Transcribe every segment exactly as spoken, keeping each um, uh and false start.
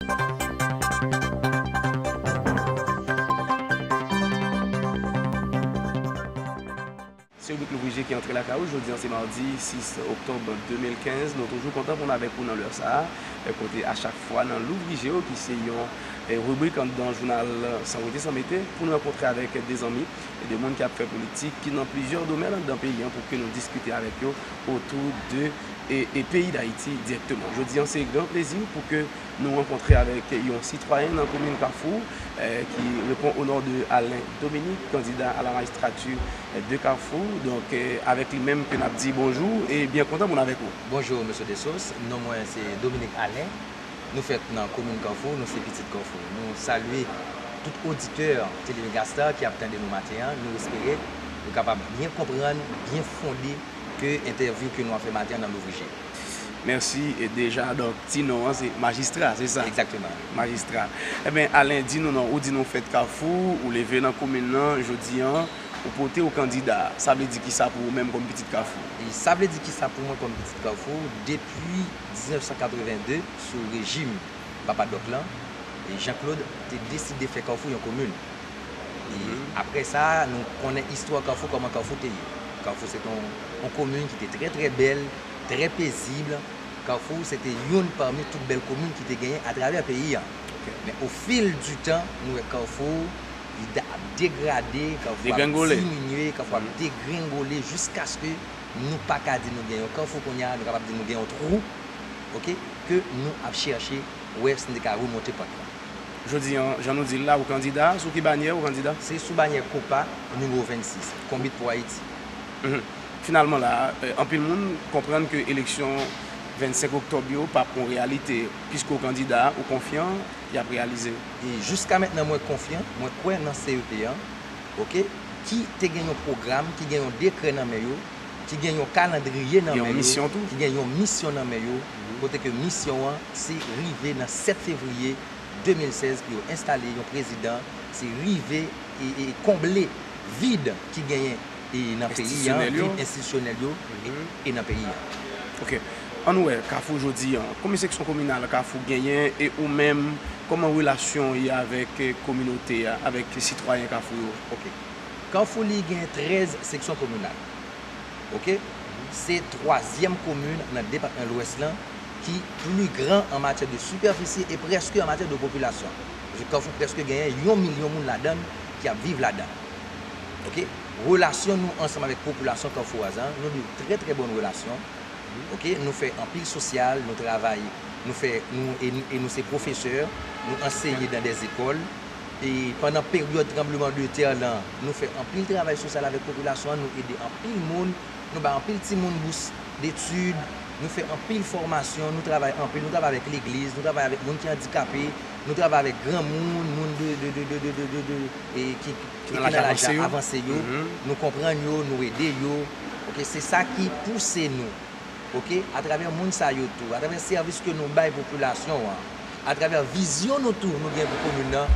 Se ribrik Louvrier ki antre lakay ou. Jodi an se madi sis oktòb de mil kenz. Nou toujou kontan pou n avèk ou nan lè sa a, e, kote a chak fwa nan Louvrier ki se yon, e, ribrik anndan jounal San Wete San Mete, pou n rankontre avèk de zanmi e de moun k ap fè politik ki nan plizyè domèn anndan peyi an pou ke nou diskite avèk yo otou de e, e peyi Dayiti dirèkteman. Jodi an, se gran plezi pou ke nou rankontre avèk yon sitwayen nan komin Kafou, e, ki reponn o non de Alain Dominique, kandida a la majistrati, e, de Kafou. Donk, e, avèk li menm ke n ap di bonjou e byen kontan pou n avèk ou. Bonjou, mesye Dessos. Non mwen se Dominique Alain. Nou fèt nan komin Kafou, nou se pitit Kafou. Nou salye tout oditè Tele Megastar ki ap tande nou maten an. Nou espere nou kapab byen konprann, byen fonde ke entèvyou ke nou ap fè maten an nan Louvrier. Mèsi. E deja, donk, ti non an se majistra, se sa? Egzakteman. Majistra. Ebyen, Alain, di nou non, ou di nou fèt Kafou, ou leve nan komin nan, jodi an, ou pote ou kandida. Sa vle di kisa pou ou menm kòm pitit Kafou? E sa vle di kisa pou mwen kòm pitit Kafou? Depi diznèf san katreven de, sou rejim Papa Dòk lan, e Jean Claude te deside fè Kafou yon komin. E apre sa, nou konnen istwa Kafou, kòman Kafou te ye. Kafou se te yon, yon komin ki te trè, trè bèl, trè pezib. Kafou se te youn pami tout bèl komin ki te genyen atravè peyi an. Men o fil di tan, nou wè Kafou, li da-, ap degrade, Kafou ap diminye, Kafou ap degrengole jiskaske nou pa ka di nou gen yon Kafou kounye a, nou kapab di nou gen yon twou, oke, ke nou ap chèche wè si nou te ka remonte pant lan. Jodi an, jan nou di l la, ou kandida, sou ki banyè ou kandida? Se sou banyè Kopa, nimewo vennsis, Konbit pou Ayiti. Finalman la, e, anpil moun konprann ke eleksyon vennsenk oktòb yo p ap yon reyalite. Piske w kandida, ou konfyan, y ap reyalize. E jiska mentnan, mwen konfyan, mwen kwè nan C E P an, oke, ki te gen yon pwogram, ki gen yon dekrè nan men yo, ki gen yon kalandriye nan men yo, ki gen yon misyon nan men yo, kote ke misyon an se rive nan sèt fevriye de mil sèz pou yo enstale yon prezidan, se rive e, e konble vid ki genyen e nan peyi an, vid enstitisyonèl yo e, e nan peyi an. Oke. Ann wè, Kafou jodi an, konbyen seksyon kominal Kafou genyen e ou menm, kòman relasyon w ye avèk, e, kominote a, avèk sitwayen Kafou yo? Oke. Kafou li gen trèz seksyon kominal. Oke? Se twazyèm komin nan depatman Lwès lan ki pli gran an matyè de sipèfisi e prèske an matyè de popilasyon. Paske Kafou prèske genyen yon milyon moun ladan l ki ap viv ladan l. Oke? Relasyon nou ansanm avèk popilasyon kafouwaz lan, nou gen trè, trè bòn relasyon. Oke, nou fè anpil sosyal, nou travay, nou fè, nou, e, e nou se pwofesè, nou anseye dan dè zekòl. E pandan peryòd tranbleman de tè lan, nou fè anpil travay sosyal avèk popilasyon an, nou ede anpil moun, nou bay anpil timoun bous detid, nou fè anpil fòmasyon, nou travay anpil, nou travay avèk legliz, nou travay avèk moun ki andikape, nou travay avèk granmoun, moun de, de, e, ki, ki nan laj avanse yo, nou konprann yo, nou ede yo. Oke, se sa ki pouse nou. Oke, atravè moun sa yo tou, atravè sèvis ke nou bay popilasyon an, atravè vizyon nou tou nou gen pou komin nan,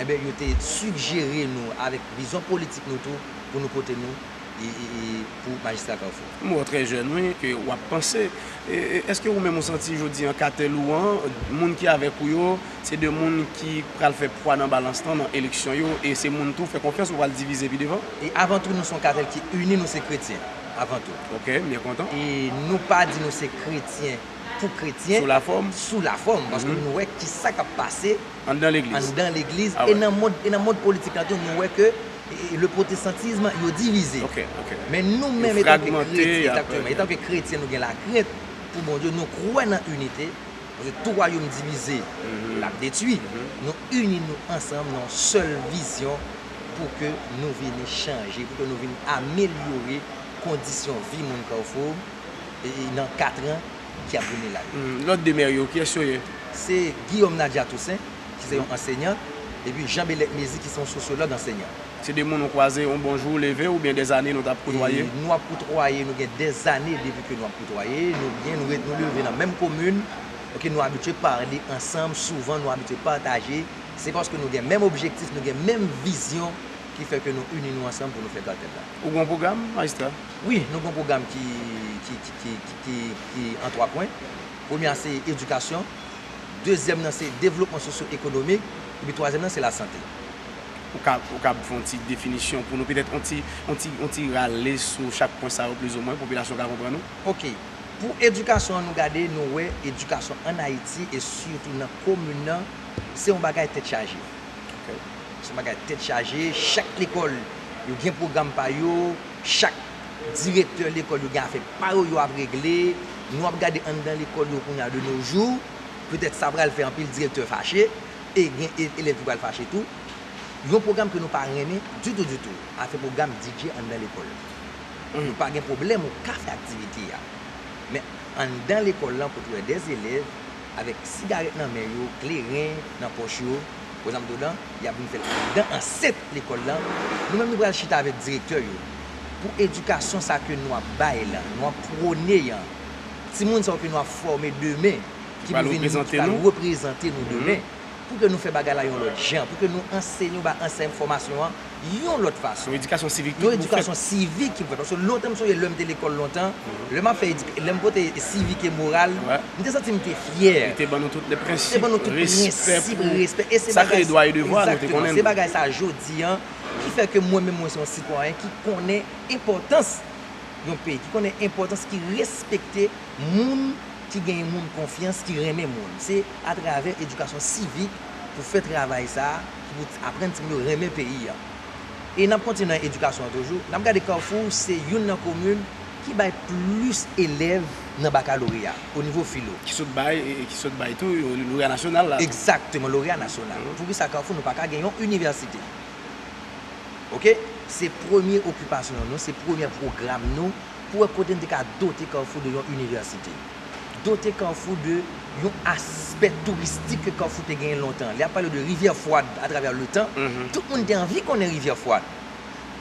enben, yo te sijere nou avèk vizyon politik nou tou pou nou pote nou e, e, e, pou majistra Kafou. M wè w trè jèn, wi, ke w ap panse. E, e, èske ou menm ou santi jodi an katèl ou an, moun ki avèk ou yo, se de moun ki pral fè pwa nan balans lan nan eleksyon yo, e se moun tou fè konfyans ou pral divize pi devan? E avan tou, nou se yon katèl ki ini, nou se kretyen, avan tou. Oke, m byen kontan. E nou pa di nou se kretyen pou kretyen. Sou lafòm? Sou lafòm, paske nou wè ki sa k ap pase anndan legliz, anndan legliz, e nan mond, e nan mond politik la tou, nou wè ke, e, e, le protestantisme, yo divize. Oke, oke. Men nou menm, etanke kretyen, egzakteman, etanke kretyen, nou gen lakrent pou Bondye, nou kwè nan inite, paske tou wayòm divize, l ap detwi. Nou ini nou ansanm nan yon sèl vizyon pou ke nou vini chanje, pou ke nou vini amelyore kondisyon vi moun Kafou, e, e nan kat an ki ap vini la yo. Hmm, lòt de mè yo, kiyès yo ye? Se Guillaume Nadia Toussaint, ki se yon ansèyan, epi Jean Belette Mézy, ki se yon sosyològ ansèyan. Se de moun ou kwaze yon bon jou, leve, oubyen dèzane nou t ap koutwaye? E nou ap koutwaye, nou gen dèzane depi ke nou ap koutwaye, nou byen, nou ret, nou leve nan menm komin, oke, nou abitye pale ansanm souvan, nou abitye pataje. Se paske nou gen menm objektif, nou gen menm vizyon ki fè ke nou ini nou ansanm pou nou fè katèl la. Ou gen yon pwogram, majistra? Wi, nou gen yon pwogram ki, ki, ki an twa pwen. Premye a se edikasyon, Dezyèm nan se devlopman sosyo-ekonomik, epi twazyèm nan se lasante. Ou kab, ou kab fè yon ti definisyon pou nou, petèt yon ti, yon ti, yon ti rale sou chak pwen sa yo, plizoumwen, popilasyon ka konprann ou? Ok. Pou edikasyon an, nou gade, nou wè edikasyon ann Ayiti, e sitou nan komin nan, se yon bagay tèt chaje. Se yon bagay tèt chaje, chak lekòl, yo gen pwogram pa yo, chak direktè lekòl, yo gen afè pa yo, yo ap regle. Nou ap gade anndan lekòl yo kounye a de nos jours, petèt sa pral fè anpil direktè fache, e gen e- elèv ki pral fache tou. Yon pwogram ke nou pa renmen ditou, ditou, afè pwogram D J anndan lekòl. Nou pa gen pwoblèm, ou ka fè aktivite a. Men anndan lekòl lan, pou twè dè elèv, avèk sigarèt nan men yo, kleren nan pòch yo, prezanp dodan, y ap vin fè l anndan ansent lekòl lan. Nou menm, nou pral chita avèk direktè yo. Pou edikasyon sa ke nou ap bay lan, nou ap pwone an, timoun sa yo ke nou ap fòme demen, ki pou vin, ki pral reprezante nou demen, pou ke nou fè bagay la yon lòt jan, pou ke nou ansenye yo, bay ansèy enfòmasyon an yon lòt fason. Yon edikasyon sivik tou. Yon edikasyon sivik ki pou fèt. Paske lontan, m sonje lè m te lekòl lontan, lè m ap fè edik- lè m pote sivik e moral, m te santi m te fyè. Li te ban nou tout prensip, respè, respè. E se bagay, egzakteman, se bagay sa jodi an ki fè ke mwen menm mwen se yon sitwayen ki konnen enpòtans yon peyi, ki konnen enpòtans, ki respekte moun, ki genyen moun konfyans, ki renmen moun. Se atravè edikasyon sivik pou fè travay sa a, ki pou aprann timoun yo renmen peyi a. E n ap kontinye nan edikasyon an toujou. N ap gade Kafou, se youn nan komin ki bay plis elèv nan bakaloreya, o nivo filo. Ki sot bay, e ki sot bay tou, loreya nasyonal la. Egzakteman, loreya nasyonal. Poukisa Kafou, nou pa ka gen yon inivèsite? Ok? Se premye okipasyon nou, se premye pwogram nou, pou wè kote n te ka dote Kafou de yon inivèsite. Dote Kafou de yon aspè touristik ke Kafou te genyen lontan. Lè y ap pale de Rivyè Fwad atravè letan, tout moun te anvi konnen Rivyè Fwad.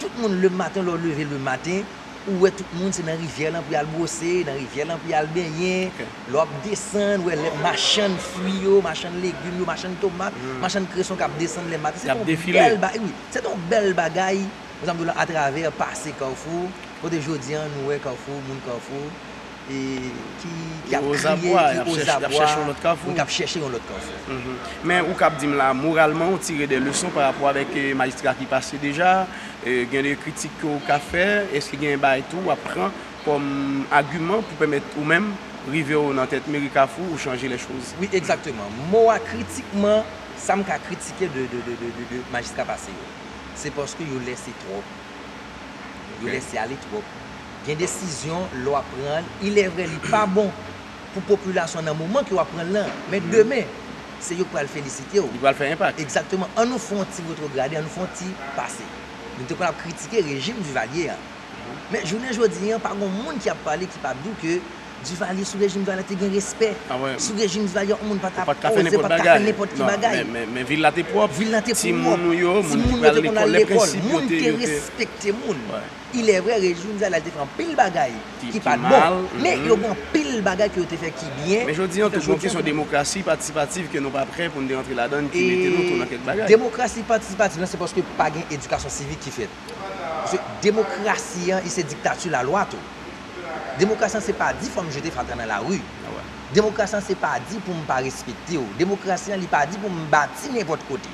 Tout moun, lematen, lè w leve lematen, ou wè tout moun se nan rivyè lan pou y al bwose, nan rivyè lan pou y al benyen. Lè w ap desann, w wè lè machann fwi yo, machann legim yo, machann tomat, machann kreson k ap desann lè maten. Se te yon bèl bagay, wi. Se te yon bèl bagay, prezanp, atravè pase Kafou, kote jodi a nou wè Kafou, moun Kafou, e ki, ki ap kriye, ki ozabwa, moun k ap chèche yon lòt Kafou. Men ou k ap di m la, moralman, ou tire de leson pa rapò avèk, e, majistra ki pase deja, e, gen de kritik ke w ka fè, èske gen bagay tou w ap pran kòm agiman pou pèmèt ou menm rive w nan tèt meri Kafou, ou chanje lè choz? Wi, egzakteman. Mo a kritikman, sa m ka kritike de, de, de, de, de, de majistra pase yo, se paske yo lèse twòp. Yo lèse ale twòp. Gen desizyon, lè w ap pran l, ilèvrè li pa bon pou popilasyon nan moman ke w ap pran l lan, men demen, se yo k pral felisite w. Li pral fè enpak. Egzakteman. Ann nou fè yon ti retwograde, ann nou fè yon ti pase. Nou te konn ap kritike rejim Divalye a. Men jounen jodi a, pa gen moun ki ap pale ki p ap di w ke Divalye, sou rejim Divalye te gen respè. Sou rejim Divalye, yon moun pa t ap oze, pa t ka fè nenpòt ki bagay. Men, men, men vil la te pwòp. Vil la te pwòp. Timoun nou yo, moun ki pral lekòl, lè prensip yo te, yo te respekte moun. Ilèvrè, rejim Divalye te fè anpil bagay ki pa t bon, men yo gen anpil bagay ke yo te fè ki byen. Men jodi a tou, gon kesyon demokrasi patisipativ ke nou pa prè pou n te rantre ladan l, ki mete nou tou nan kèk bagay. Demokrasi patisipativ lan, se paske pa gen edikasyon sivik ki fèt. Paske demokrasi an, li se diktati lalwa tou. Demokrasi an, se pa di fò m jete fatra nan lari. Demokrasi an, se pa di pou m pa respekte w. Demokrasi an, li pa di pou m bati nenpòt kote.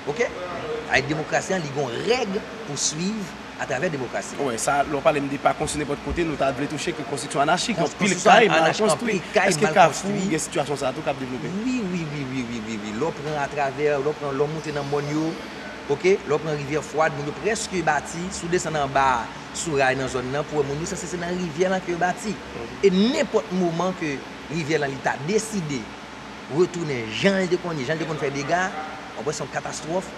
Ok? Avèk demokrasi an, li gen yon règ pou swiv atravè demokrasi an. Wi, sa, lè w pale m de pa konstwi nenpòt kote, nou ta vle touche ke konstriksyon anachik, anpil kay mal konstwi. Èske Kafou gen sitiyasyon sa a tou k ap devlope? Wi, wi, wi, wi, wi, wi, wi. Lè w pran atravè, lè w pran, lè w moute nan mòn yo, ok, lè w pran Rivyè Fwad, moun yo prèske bati, si w desann anba a, sou ray nan zòn nan, pou wè moun yo, sanse se nan rivyè lan ke yo bati. E nenpòt moman ke rivyè lan li ta deside retounen jan l te konn ye, jan l te konn fè dega, w ap wè se yon katastwòf,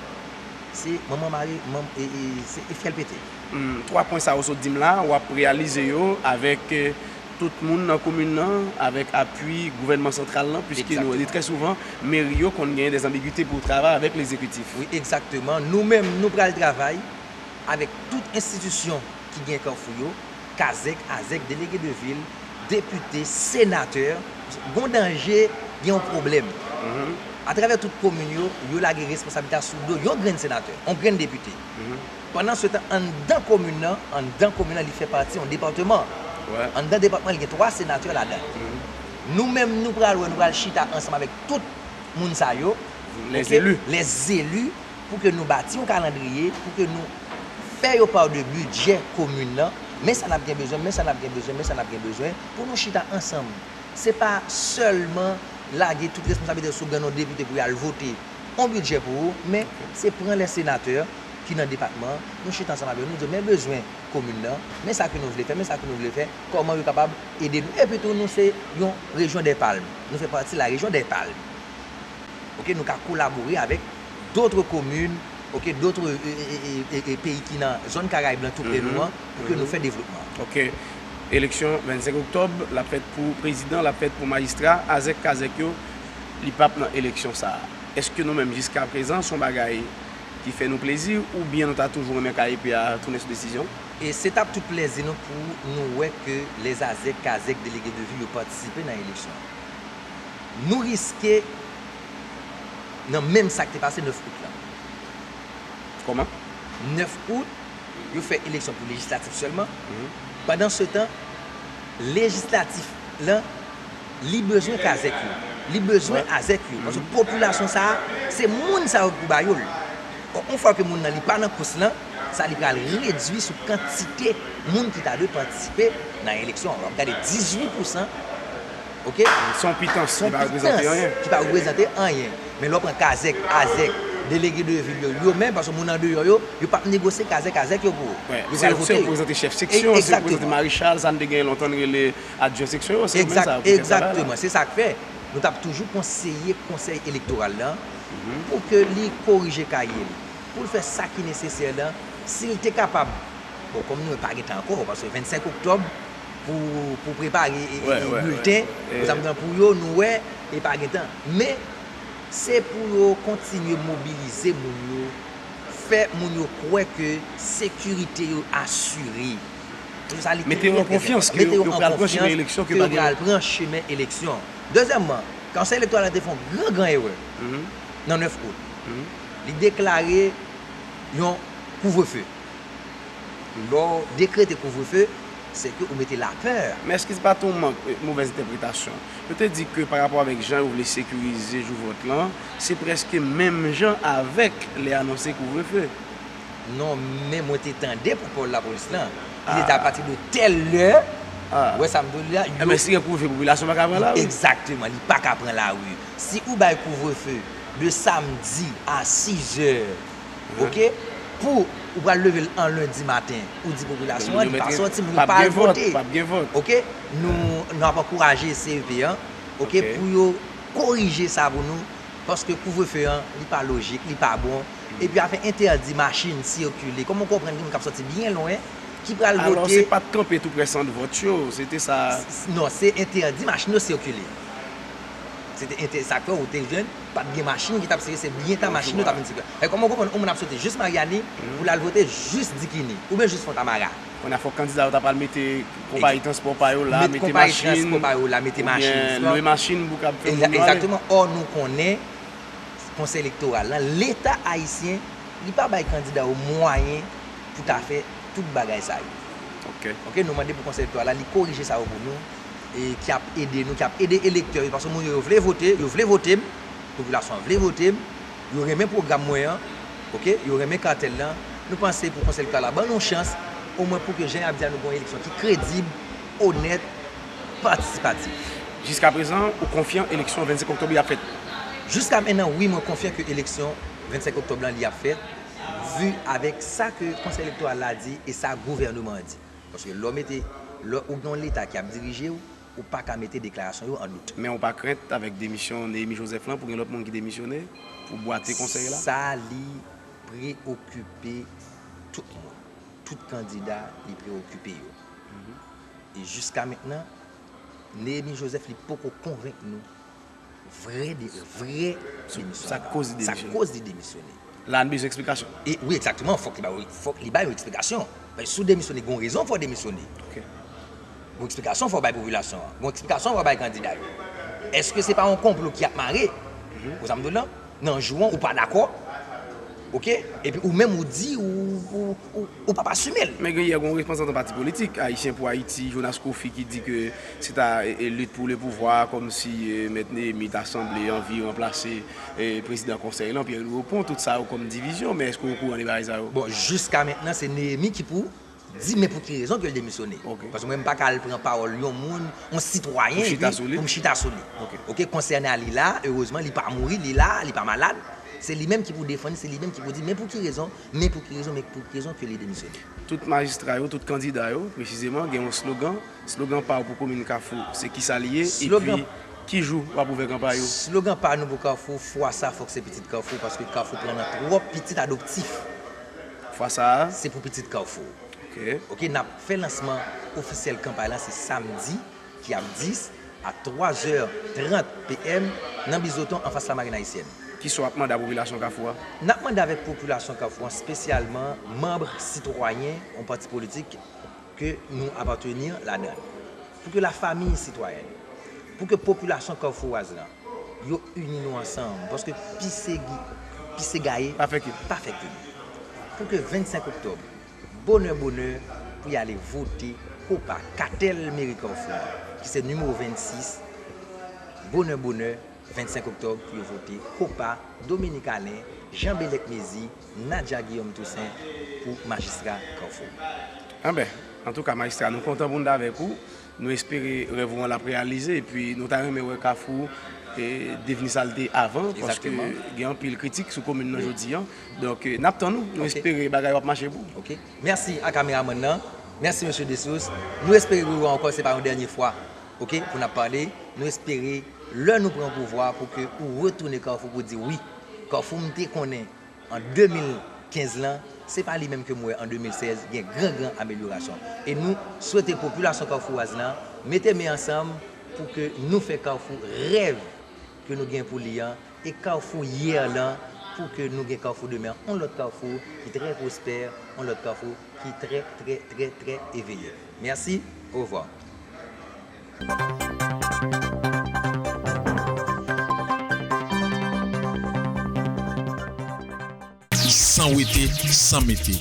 se manman mare, manm, e, e, se, e fyèl pete. Hmm, twa pwen sa yo sot di m la, w ap reyalize yo avèk, eh, tout moun nan komin nan, avèk apui gouvènman santral lan, piske nou wè trè souvan, meri yo konn genyen dèzanbigite pou yo travay avèk legzekitif. Wi, egzakteman. Nou menm, nou pral travay avèk tout enstitisyon ki gen Kafou yo, kazèk, azèk, delege de vil, depite, senatè, gon danje, gen yon pwoblèm. Atravè tout komin yo, yo lage responsablite a sou do yon grenn senatè, yon grenn depite. Pandansetan, anndan komin nan, anndan komin nan, li fè pati yon depatman. Anndan depatman, li gen twa senatè ladan. Nou menm, nou pral wè, nou pral chita ansanm avèk tout moun sa yo, Les ok, élus. Les élus, pou ke nou bati yon kalandriye, pou ke nou fè yo pa de bidjè komin nan, men sa n ap gen bezwen, men sa n ap gen bezwen, men sa n ap gen bezwen, pou nou chita ansanm. Se pa sèlman lage tout responsablite sou grenn yon depite pou y al vote yon bidjè pou ou, men se pran les senatè ki nan depatman, nou chita ansanm avè yo, nou di yo, men bezwen komin nan, men sa ke nou vle fè, men sa ke nou vle fè, kòman yo kapab ede nou. Epi tou, nou se yon région des Palmes. Nou fè pati la région des Palmes. Ok, nou ka kolabore avèk d'autres communes, ok, d'autres e, e, e, e, e, peyi ki nan zòn Karayib lan tou pre nou an, pou ke nou fè devlopman. Ok. Eleksyon vennsenk oktòb, l ap fèt pou prezidan, l ap fèt pou majistra, azèk kazèk yo, li p ap nan eleksyon sa a. Èske nou menm, jiskaprezan, se yon bagay ki fè nou plezi, oubyen nou ta toujou renmen K E P a tounen sou desizyon? E se t ap tout plèzi nou pou nou wè ke lèzazèk, kazèk, delege de vil yo patisipe nan eleksyon an. Nou riske nan menm sa k te pase nèf out lan. Kòman? Nèf out, yo fè eleksyon pou lejislatif sèlman. Pandansetan, lejislatif lan, li bezwen kazèk yo, li bezwen azèk yo. Paske popilasyon sa a, se moun sa yo pou ba yo l. Ò, yon fwa ke moun nan li pa nan kous lan, sa li pral redui sou kantite moun ki ta dwe patisipe nan eleksyon an. W ap gade dizuit pousan, ok? Se yon pitans, li pa reprezante anyen. Ki pa reprezante anyen. Men lè w pran kazèk, azèk, delege de vil yo, yo menm, paske moun andeyò yo, yo p ap negosye kazèk, azèk yo pou ou. Yo pral vote. Se yo k reprezante chèf seksyon, se yo k reprezante marichal, sa n te genyen lontan n rele adjwen seksyon yo, se yo menm sa yo pou fè travay la. Egzakteman, se sa k fè nou t ap toujou konseye konsèy elektoral lan pou ke li korije kaye l, pou l fè sa ki nesesè lan, si l te kapab. Bon, kòm nou wè pa gen tan ankò, paske vennsenk oktòb pou, pou prepare e, e, e bilten, pou yo, nou wè, e pa gen tan. Men, se pou yo kontinye mobilize moun yo, fè moun yo kwè ke sekirite yo asire. Mete yo an konfyans ke yo pral pran chemen eleksyon, ke yo pral pran chemen eleksyon. Dezyèmman, konsèy elektoral la te fè yon gran, gran erè nan nèf out. Li deklare yon kouvrefe. Lè w dekrete kouvrefe, se ke ou mete lapè. Men èske se pa t yon mank, e, movèz entèpretasyon? Yo te di ke pa rapò avèk jan yo vle sekirize jou vòt lan, se prèske menm jan avèk lè anonse kouvrefe. Non, men mwen te tande pou pòl lapolis lan. Li te di apati de tèl lè, ou wè sa m di w la, yo... Ebyen, si gen kouvrefe, popilasyon pa ka pran lari. Egzakteman, li pa ka pran lari. Si ou bay kouvrefe de samdi a sizè, ok, pou ou pral leve l an lendi maten, ou di popilasyon an, li pa sòti, moun yo pa al vote. Ok, nou, nou ap ankouraje C E P an, ok, pou yo korije sa pou nou. Paske kouvrefe an, li pa lojik, li pa bon. Epi afè entèdi machin sikile. Kòman w konprann gen moun k ap sòti byen lwen, ki pral vote? Alò, se pa t kanpe tou prè sant vòt yo, se te sa. Non, se entèdi machin yo sikile. Se te entè, sa k fè ou te jwenn, pa t gen machin ki t ap sikile, se byen ta machin yo t ap vin sikile. E kòman w konprann yon moun ap sòti jis Maryani pou l al vote jis Dikini, oubyen jis Fontamara? Kounye a fòk kandida yo ta pral mete konpayi transpò pa yo la, mete machin, oubyen lwe machin pou k ap fè moun yo ale. Egzakteman. Ò, nou konnen Konsèy Elektoral lan, Leta ayisyen, li pa bay kandida yo mwayen pou ta fè tout bagay sa yo. Ok, nou mande pou Konsèy Elektoral la, li korije sa yo pou nou, e ki ap ede nou, ki ap ede elektè yo, paske moun yo, yo vle vote, yo vle vote m, popilasyon an vle vote m, yo renmen pwogram mwen an, ok, yo renmen katèl lan. Nou panse pou Konsèy Elektoral la ban nou chans, omwen pou ke jan y ap di a nou gen yon eleksyon ki kredib, onèt, patisipatif. Jiskaprezan, ou konfyan eleksyon vennsenk oktòb yo ap fèt? Jiska mentnan, wi, mwen konfyan ke eleksyon vennsenk oktòb lan li ap fèt, vi avèk sa ke Konsèy Elektoral la di e sa gouvènman an di. Paske lè w mete, lè ou gen yon Leta ki ap dirije w, ou pa ka mete deklarasyon yo an dout. Men ou pa krent avèk demisyon Néhémy Joseph lan pou gen lòt moun ki demisyone pou bwate konsèy la? Sa li preokipe tout moun. Tout kandida li preokipe yo. E jiska mentnan, Néhémy Joseph li poko konvenk nou vrè de, vrè demisyon. Sa k koz li demisyone. La n bezwen eksplikasyon. E wi, egzakteman, fòk li ba, fòk li ba yon eksplikasyon. Paske si w demisyone, gen yon rezon fè w demisyone. Ok. Gen yon eksplikasyon fò w bay popilasyon an. Gen yon eksplikasyon fò w bay kandida yo. Èske se pa yon konplo ki ap mare? Ou sa m di w lan? Nan jou an, ou pa dakò? Ok? Epi ou menm ou di ou, ou, ou, ou p ap asime l. Men gen yè gen yon reprezantan pati politik, Ayisyen pou Ayiti, Jonas Kofi, ki di ke se ta e, e, lit pou le pouvwa, kòmsi e, Mèt Neyemi ta sanble anvi ranplase e, prezidan konsèy lan, Pierre Louis Opont, tout sa yo kòm divizyon, men èske w okouran de bagay sa yo? Bon, jiska mentnan, se Neyemi ki pou di men pou ki rezon ke l demisyone. Ok. Paske mwen, m pa ka al pran pawòl yon moun, yon sitwayen, Pou chita epi sou li? pou m chita sou li. Ok. Ok, konsènan li la, erezman, li pa mouri, li la, li pa malad. Se li menm ki pou defann li, se li menm ki pou di men pou ki rezon, men pou ki rezon, men pou ki rezon ke li demisyone. Tout majistra yo, tout kandida yo, presizeman, gen yon slogan. Slogan pa w pou komin Kafou, se kisa li ye? Slogan Epi, ki jou w ap ouvè kanpay ou? Slogan pa nou pou Kafou, fwa sa, fòk se pitit Kafou, paske Kafou pran nan twòp pitit adoptif. Fwa sa a? Se pou pitit Kafou. Ok. Ok, n ap fè lansman ofisyèl kanpay lan, se samdi ki ap dis a twa zè trant P M nan Bizoton anfas Lamarin Ayisyèn. Kisa w ap mande a popilasyon Kafou a? N ap mande avèk popilasyon Kafou an, espesyalman manm sitwayen yon pati politik ke nou apateni ladan l, pou ke lafanmi sitwayèn, pou ke popilasyon kafouwaz lan, yo ini nou ansanm, paske pise gi-, pise gaye Pa fè kil. pa fè kil. Pou ke vennsenk oktòb, bonè bonè, pou y ale vote Kopa Katèl Meri Kafou an, ki se nimewo vennsis, bonè bonè, vennsenk oktòb, pou yo vote Kopa Dominique Alain, Jean Bellec Mézy, Nadia Guillaume Toussaint pou majistra Kafou. Anben, antouka, majistra, nou kontan pou n t avèk ou. Nou espere rèv ou an l ap reyalize, epi nou ta renmen wè Kafou e, devni sa l te avan, paske Egzakteman. gen anpil kritik sou komin nan Wi. jodi an. Donk, e, n ap tann ou. Nou Ok. espere bagay yo ap mache pou ou. Ok. Mèsi a kameramann nan. Mèsi, mesye Dessources. Nou espere rewè ankò, se pa yon dènye fwa. Ok, pou n ap pale. Nou espere, lè nou pran pouvwa, pou ke ou retounen Kafou pou di, wi, Kafou m te konnen an de mil kenz lan, se pa li menm ke m wè an de mil sèz, gen gran, gran amelyorasyon. E nou swete popilasyon kafouwaz lan mete men ansanm pou ke nou fè Kafou rèv ke nou gen pou li an, e Kafou yè lan, pou ke nou gen Kafou demen, yon lòt Kafou ki trè pwospè, yon lòt Kafou ki trè, trè, trè, trè eveye. Mèsi, orevwa. San wete, san mete.